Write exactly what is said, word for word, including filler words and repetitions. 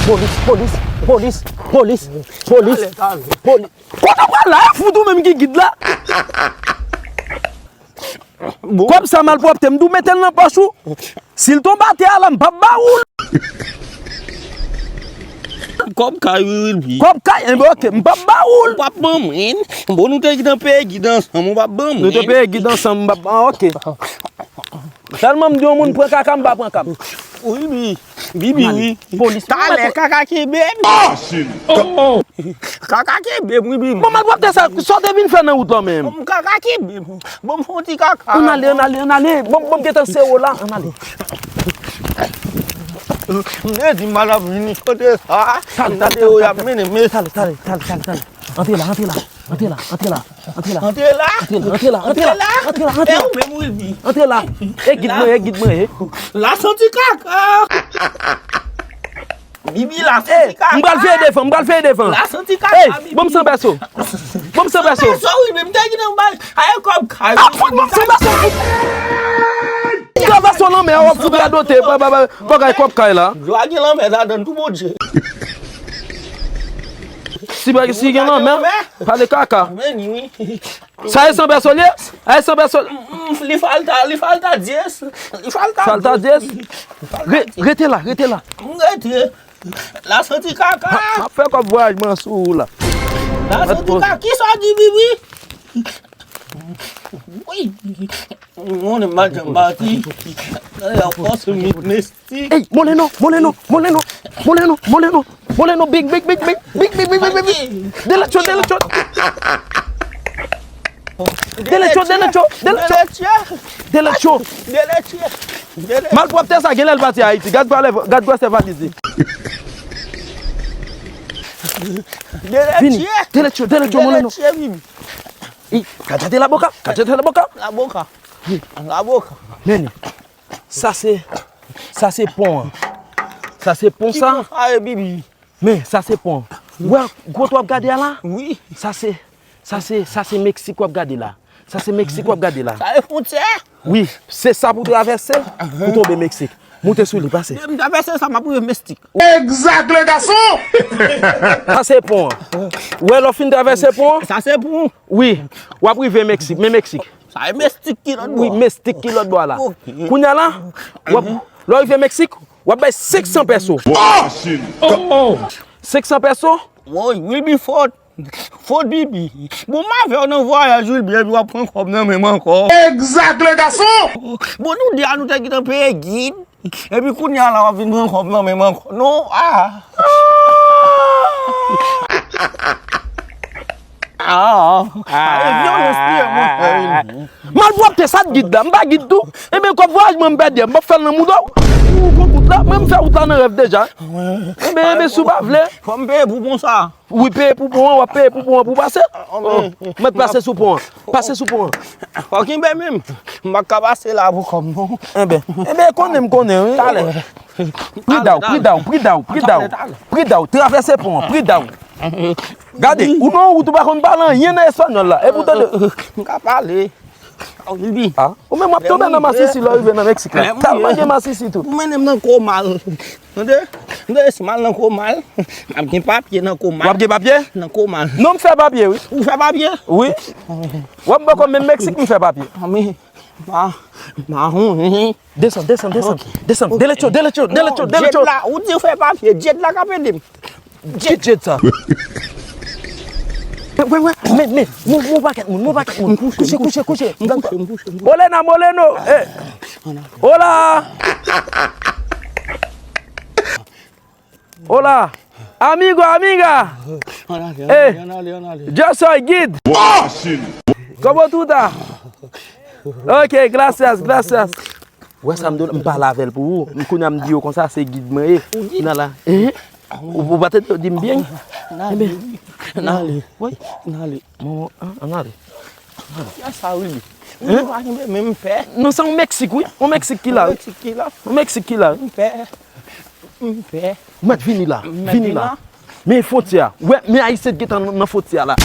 Polis, polis, polis, polis, polis, polis. Kote w pral la? E fout ou menm ki gid la. Kòb sa malpwòpte, m tou mete l nan pòch ou. Si l tonbe atè a la, m p ap ba ou l. Kòb kay, wi, wi, wi. Kòb kay, enben, oke, m p ap ba ou l. Ou p ap ban mwen. Bon, nou te gentan peye gid ansanm, ou p ap ban mwen. Nou te peye gid ansanm, m p ap, ah, oke. Sèlman m di yon moun pran kaka, m pa pran kaka. Wi, wi. Bibi, wi. Polis. Talè, kaka kenbe m. Kaka kenbe m, wi, Bibi. Bon, malpwòpte sa, sa w te vin fè nan wout lan menm? Bon, kaka kenbe m. Bon, m fè yon ti kaka. Ann ale, ann ale, ann ale. Bon, bon, m gentan sere w la, ann ale. M te di m pa t ap vini kote sa. Talè, talè, talè, talè. Talè, talè, talè, talè, talè. Antre la, antre la. Antre la, antre la, antre la. Antre la. Antre la, antre la, antre la, antre la, antre la. E ou menm, Wilby? Antre la. E gid mwen, e gid mwen, e. La santi kaka. Bibi, la santi kaka. M pral veye devan, m pral veye devan. La santi kaka, Bibi. Ban m san pèso. Ban m san pèso. San pèso, Wilby, m te di nan bal. Aye kòb kay. Ah, fout ban m san pèso. Travèse lanmè a, w ap fout radote. Bagay kòb kay la. Dlo a gen lanmè ladan tou, Bondye. Si bagay, si gen lanmè, pale kaka. Sa e san pèso l ye? Sa e san pèso l? Li falta, li falta dyes. Li falta dyes. Re-, rete la, rete la. M rete. La santi kaka. M ap fè kòb vwayaj mwen sou ou la. La santi kaka. Kisa w di, Bibi? Wi. Mwen, m pa janm pati. Fòs, Messi. Ey, Moleno, Moleno, Moleno, Moleno, Moleno, Moleno, big, big, big, big, big, big, big, big, big. Deletcho, deletcho. Deletcho, deletcho, deletcho. Deletcho. Malpwòpte sa, genlè l pati Ayiti. Gad gwasè, gad gwasè valiz li. Vini. Deletcho, deletcho, Moleno. Ih, cállate la boca, cállate la boca. La boca. La boca. Nene, sa se, sa se pon an. Sa se pon sa. Ki pon sa ye, Bibi? Men, sa se pon an. Ou wè gwòt w ap gade a la? Wi. Sa se, sa se, sa se Meksik w ap gade la. Sa se Meksik w ap gade la. Sa se fwontyè? Wi, se sa pou travèse, pou tonbe Meksik. Moute sou li, pase. M travèse sa, m ap rive Meksik. Exact, le garçon! Sa se pon an. Ou wè lè w fin travèse pon an? Sa se pon. Wi, w ap rive Meksik, men Meksik. Sa e Mestik ki lòt bò. Wi, Mestik ki lòt bò a la. Ok. Kounye a la, w ap, lè w rive Meksik, w ap bay senk san pèso. Senk san pèso? Woy, Wilberforce. Fo Bibi. Bon, m avè w nan vwayaj, Wilby, epi w ap pran kòb nan men m ankò. Exact, le garçon! Bon, nou de a, nou te gentan peye gid. Epi kounye a la, w ap vin pran kòb nan men m ankò. Non, ah. Ah. Ah, e vyolans li ye, mwen. Malpwòpte, sa t gid la, m pa gid tou. Ebyen, kòb vwayaj mwen m pèdi a, m p ap fè l nan mouda w. Ou pran wout la, mwen m fè wout la nan rèv deja. Ebyen, ebyen, si w pa vle. Fò m peye pou pon sa. Wi, peye pou pon an, w ap peye pou pon an pou pase. Oh, mèt pase sou pon an. Pase sou pon an. Fò kenbe menm. M pa ka pase la pou kòb non. Enben, enben, konnen m konnen, wi. Talè. Pri da w, pri da w, pri da w, pri da w. Pri da w, travèse pon an, pri da w. Gade, ou nan wout ou pa konn pale anyen nan espanyòl la. Epi w tande. M ka pale. Ah, ou menm w ap tonbe nan masisi lè w rive nan Meksik la. Tèlman gen masisi tou. Ou mennen m nan Komal. Tande? M tande si m al nan Komal. M ap gen papye nan Komal. W ap gen papye? Nan Komal. Non, m fè papye, wi. Ou fè papye? Wi. W ap bò kòm menm Meksik, m fè papye. Ah, men, ba, ba, hon, hen. Desann, desann, desann. Ok. Desann. Derecho, derecho, derecho, derecho. Djed la, ou di w fè papye, Djed la k ap ede m. Ki Djed sa? Wè, wè, men, men, mon, mon pakèt moun, mon pakèt moun. Kouche, kouche, kouche. M kouche, m kouche, m kouche. Moleno, Moleno, eh. Hola. Hola. Amigo, amiga. Eh, yo soy gid. ¿Cómo tú estás? Ok, gracias, gracias. Wè sa m di w, m pale avè l pou ou. M kounye a m di yo konsa, se gid mwen ye. Ou gid? Nan la. Eh? Ou, ou pa te di m byen? N ale. N ale. Wi. N ale. Bon, an, an ale. Kiyès sa, Willy? Hein? Ou pa kenbe men m pè. Non, se yon Meksik, wi. Yon Meksik ki la, wi. Yon Meksik ki la. Yon Meksik ki la, wi. M pè. M pè. Ou mèt vini la. M mèt vini la. Men fwontyè a. Wè, men Ayisyen t gentan nan fwontyè a la.